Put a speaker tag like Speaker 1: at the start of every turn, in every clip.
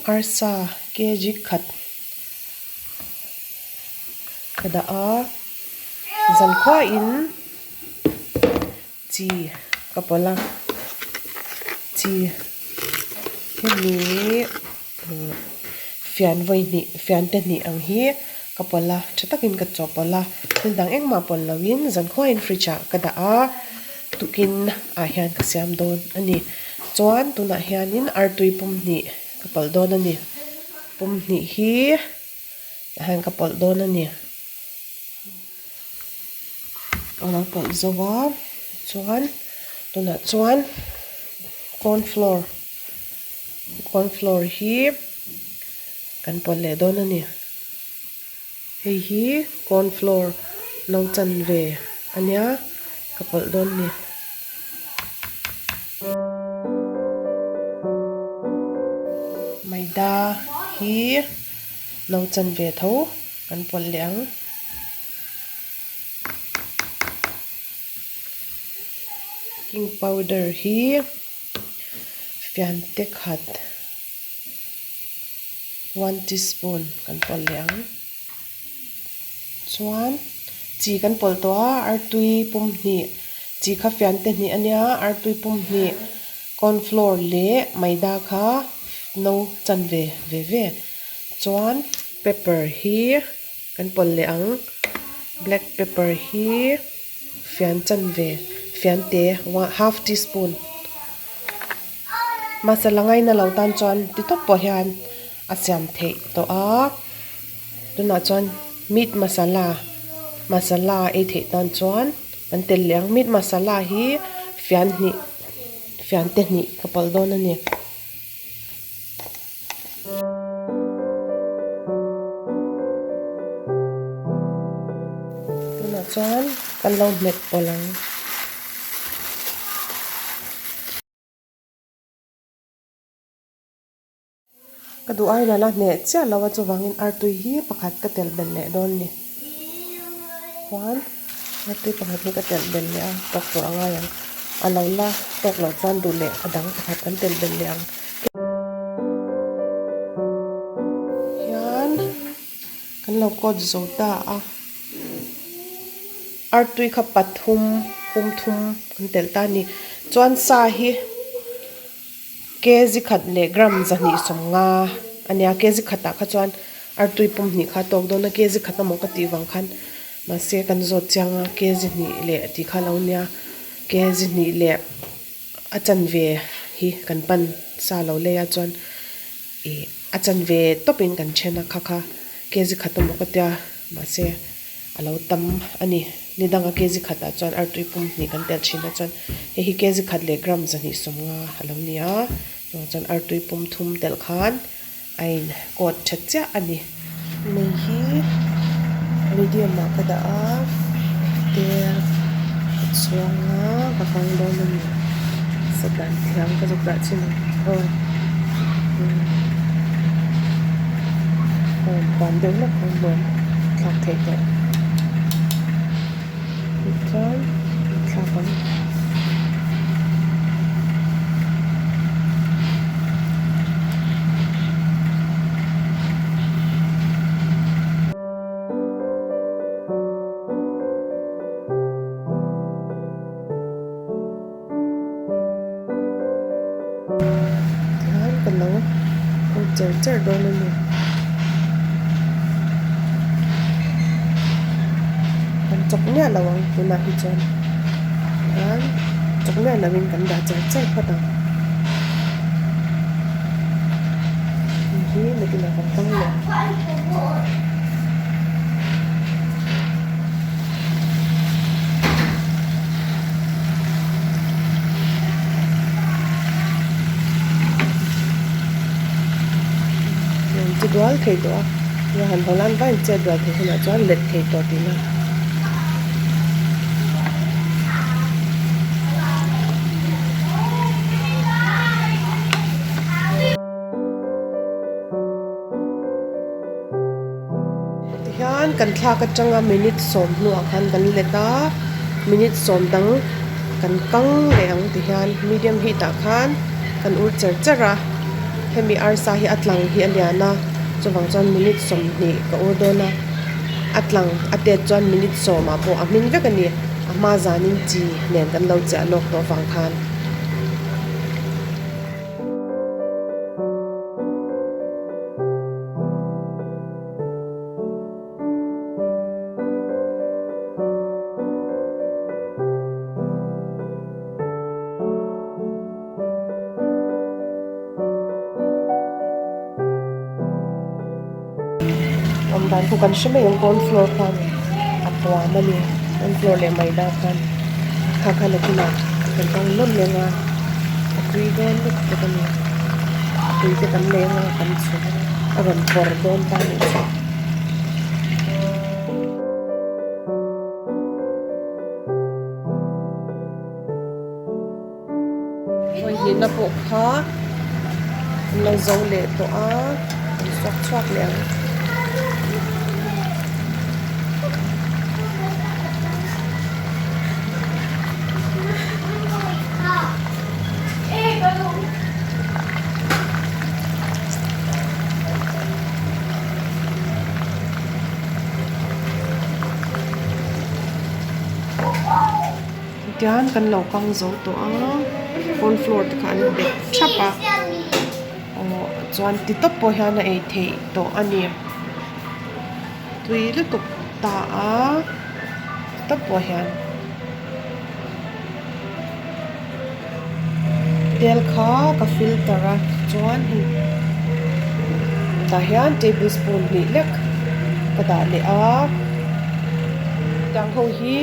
Speaker 1: Arsa kg khat ka dah a zankhuain chi ka pawlh a chi hemi fian vawi hnih fian te hnih ang hi ka pawlh a tha takin ka chawhpawlh a thil dang engmah pawlh loin zankhuain fridge ah ka dah a tukin ah hian ka siam dawn a ni chuan tunah hianin artui pum hnih ka pawlh dawn a ni pum hnih hi tah hian ka pawlh dawn a ni ka lo pawlh zo a chuan tunah chuan corn flour corn flour hi kan pawlh leh dawn a ni hei hi corn flour no chanve a nia ka pawlh dawn a ni. Maida hi no chanve tho kan pawlh leh ang. Baking powder hi fiante khat one teaspoon kan pawlh leh ang. Chuan chi kan pawlh tawh a artui pum hnih chi kha fiante hnih a nia artui pum hnih corn flour leh maida kha no chanve ve ve chuan pepper hi kan pawlh leh ang black pepper hi fian chanve fian te half teaspoon masala ngaina lo tan chuan ti tawp pawh hian a siam theih tawh a tunah chuan meat masala masala ei theih tan chuan kan tel leh ang meat masala hi fian hnih fian te hnih ka pawlh dawn a ni. Tunah chuan kan lo hmet pawlh ang. Ka duh ain a la hneh chiah lo a chuvangin artui hi pakhat ka telh belh leh dawn a ni. Chuan artui pakhat hi ka telh belh leh a tawk tur a ngai ang. A lo la tawk loh chuan duh leh a dang pakhat kan telh belh leh ang. Hian kan lo coat zo ta a. Artui kha pathum pum thum kan telh ta a ni. Chuan sa hi. Kg khat leh gram 250 a nia kg khatah kha chuan artui pum hnih kha a tawk dawn a kg khat emaw ka tih vang khan mahse kan zawt chiang a kg hnih leh tih kha a lo nia kg hnih leh a chanve hi kan pan sa lo lei a chuan ih a chanve tawpin kan then a kha kha kg khat emaw ka tia mahse. A lo tam a ni. Ni danga kg khatah chuan artui pum hnih kan telh thin a chuan hei hi kg khat leh gram 250 a lo ni a. Chuvang chuan artui pum thum telh khan a in coat tha chiah a ni. Mei hi medium ah ka dah a tel ka chhuang a ka kang dawn a ni. Satan thiam ka zuk dah chin ang aw aw ban deuh hlek ang hmuam thlak theih tawh tichuan thlak ang. Tihian ka lo haw cher cher dawn a ni. Kan chawk miah lo ang tunah hi chuan tihian chawk miah lo in kan dah cher cher phawt ang. Hei hi nakinah kan hmang leh ang. An che dual thei tawh a nia han haw lan vain chet dual theih hunah chuan let thei tawh tihna. Tihian kan thlak atanga minute sawm hnuah khan kan let a minute sawm dang kan kang leh ang tihian medium heat ah khan kan ur cher cher a. Hemi arsa hi a tlang hi a lian a chuvang chuan minute 20 ka ur dawn a a tlang a tet chuan minute 10 ah pawh a hming vek a ni a hma zanin chi nen kan lo chiah lawk tawh vang khan. Awm dan pawh kan hre mai ang corn flour khan a tuam a ni corn flour leh maida khan kha khan a kinah kan kang nawn leng a a tui dawn lutuk a ni tui te kan leng a kan chhum a rawn pawr dawn ta a nih chu. Vawihnihna pawh kha an lo zo leh tawh a an suak chhuak leh ang. Tian kan lo kang zo tawh a corn flour te kha an bet thap a aw chuan ti tawp pawh hian a ei theih tawh a ni tui lutuk ta a ti tawp pawh hian tel kha ka filter a chuan hei tah hian table spoon hnih lek ka dah leh a tiang ho hi.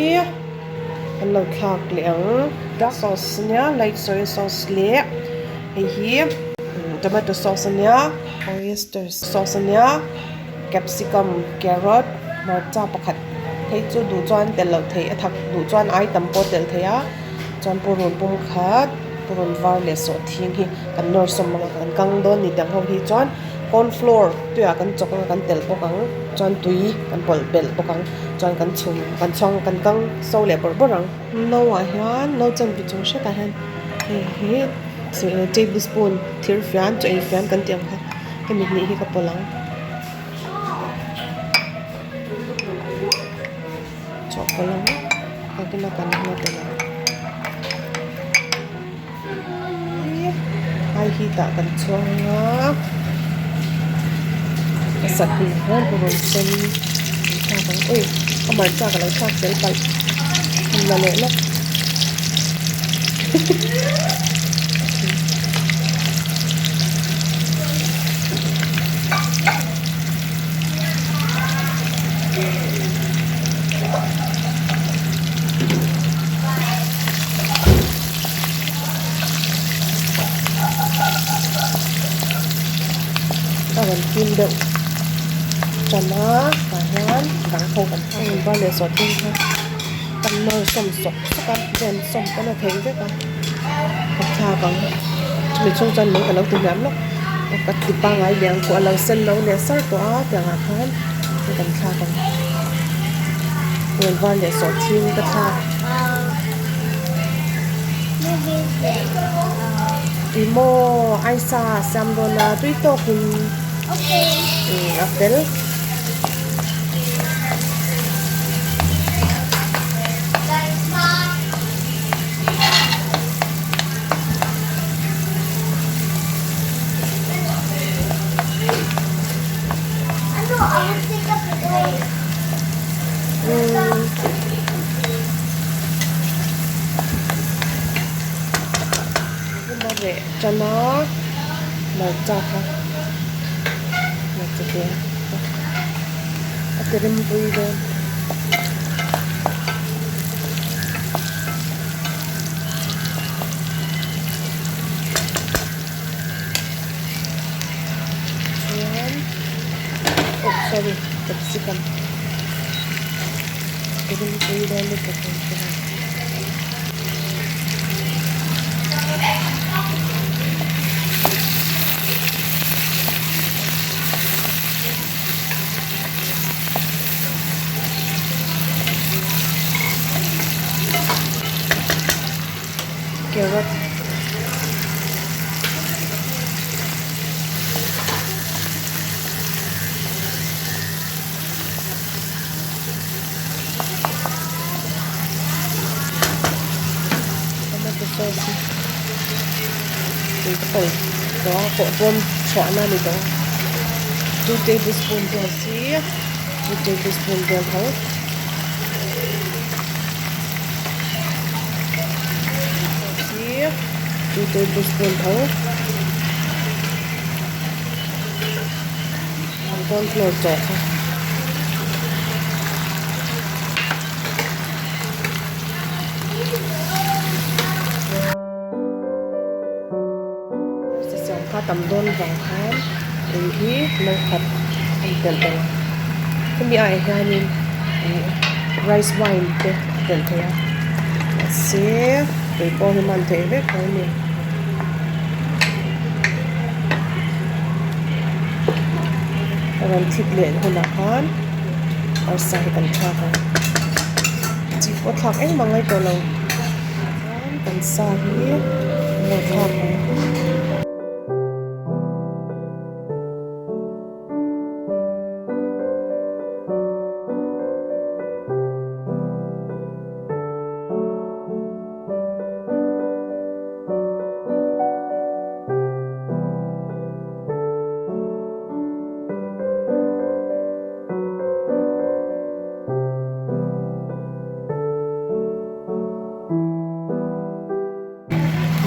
Speaker 1: An lo thlak leh ang dark sauce ania light soy sauce leh hei hi tomato sauce ania oyster sauce ania capsicum carrot hmarcha pakhat hei chu duh chuan telh loh theih a thak duh chuan ai tam pawh telh theih a chuan purun pum khat purun var leh sawhthing hi kan nawr sawm ang a kan kang dawn ni tiang ho hi chuan corn flour tuiah kan chawk anga kan telh bawk ang chuan tui kan pawlh belh bawk ang chuan kan chhum kan chhuang kan kang so leh bawrh bawrh ang. No ah hian no chanve chung hretah hian hei hi table spoon thir fian chaw ei fian kan tih ang kha hemi hnih hi ka pawlh ang chawhpawlh ang a kina kan hma tel ang. High heat ah kan chhuang a a sat hnu hian ka rawn sen an thlak ang ui a hmarcha ka lo thlak tel palh a la leh lawk. A rawn fim deuh tan a tah hian dang ho kan thlak ang chuan leh sawhthing kha kan nawr sawm sawk sawk a ven sawm pawn a theih vek a ka thlak ang chumi chhung chuan lung ka lo ti hniam lawk ka ti pangai liang pawh a lo sen lo leh sar tawh a tiang ah khan kan thlak ang rawn var leh sawhthing ka thlak. Ih maw aisa a siam dawn a tui tawkin a fel. Hema reh tan a hmarcha kha hmarcha te a ti rim pui dawn. Chuan oh sorry capsicum ti rim pui dawn lutuk ang chu hei. Carrot. hi tui ka pawlh tawh a pawh bawm chhuahna a ni tawh a two tablespoon vel hi two tablespoon vel tho. Hi two tablespoon tho an corn flour chawh kha. Siam kha tam dawn vang khan ui hi no khat a ni telh telh a hemi aiah hianin ih rice wine te a telh theih a mahse tui pawh hi man theih vek tho a ni. A rawn thik leh hunah khan arsa hi kan thlak ang chi pawh thlak engmah ngai tawh lo. Chuan kan sa hi an lo thlak ang.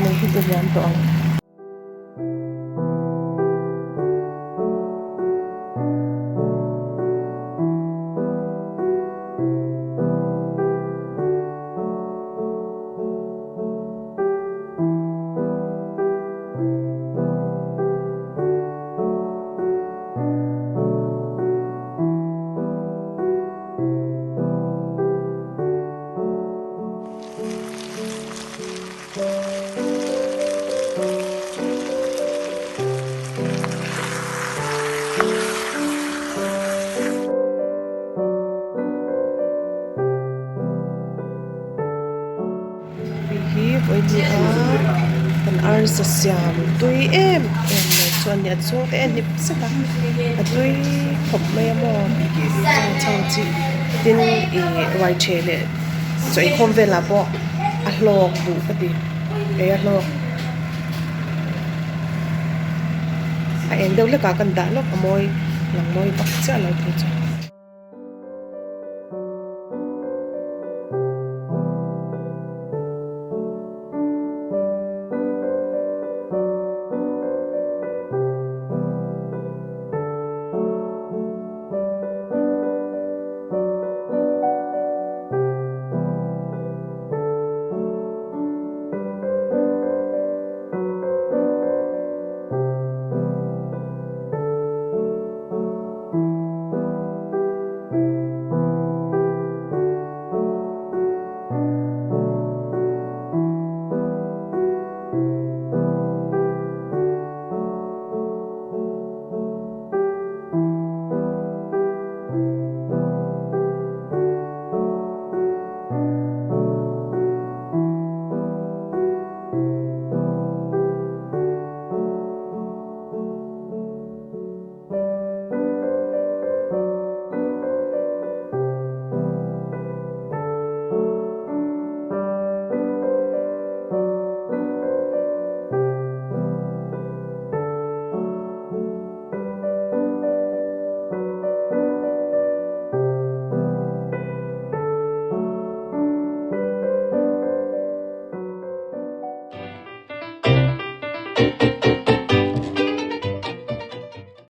Speaker 1: Lei hi ti liam tawh ang. Hei hi vawiin a kan arsa siam tui em em mai chu a ni a chhung te en hnip zet a a tui khawp mai a maw chang chang chi tin ih ruai ṭheh leh chaw inkhawm velah pawh a hlawk duh ka ti ei a hlawk a eng deuh hlekah kan dah lawk a mawi lang mawi vak chiah lo thei chu.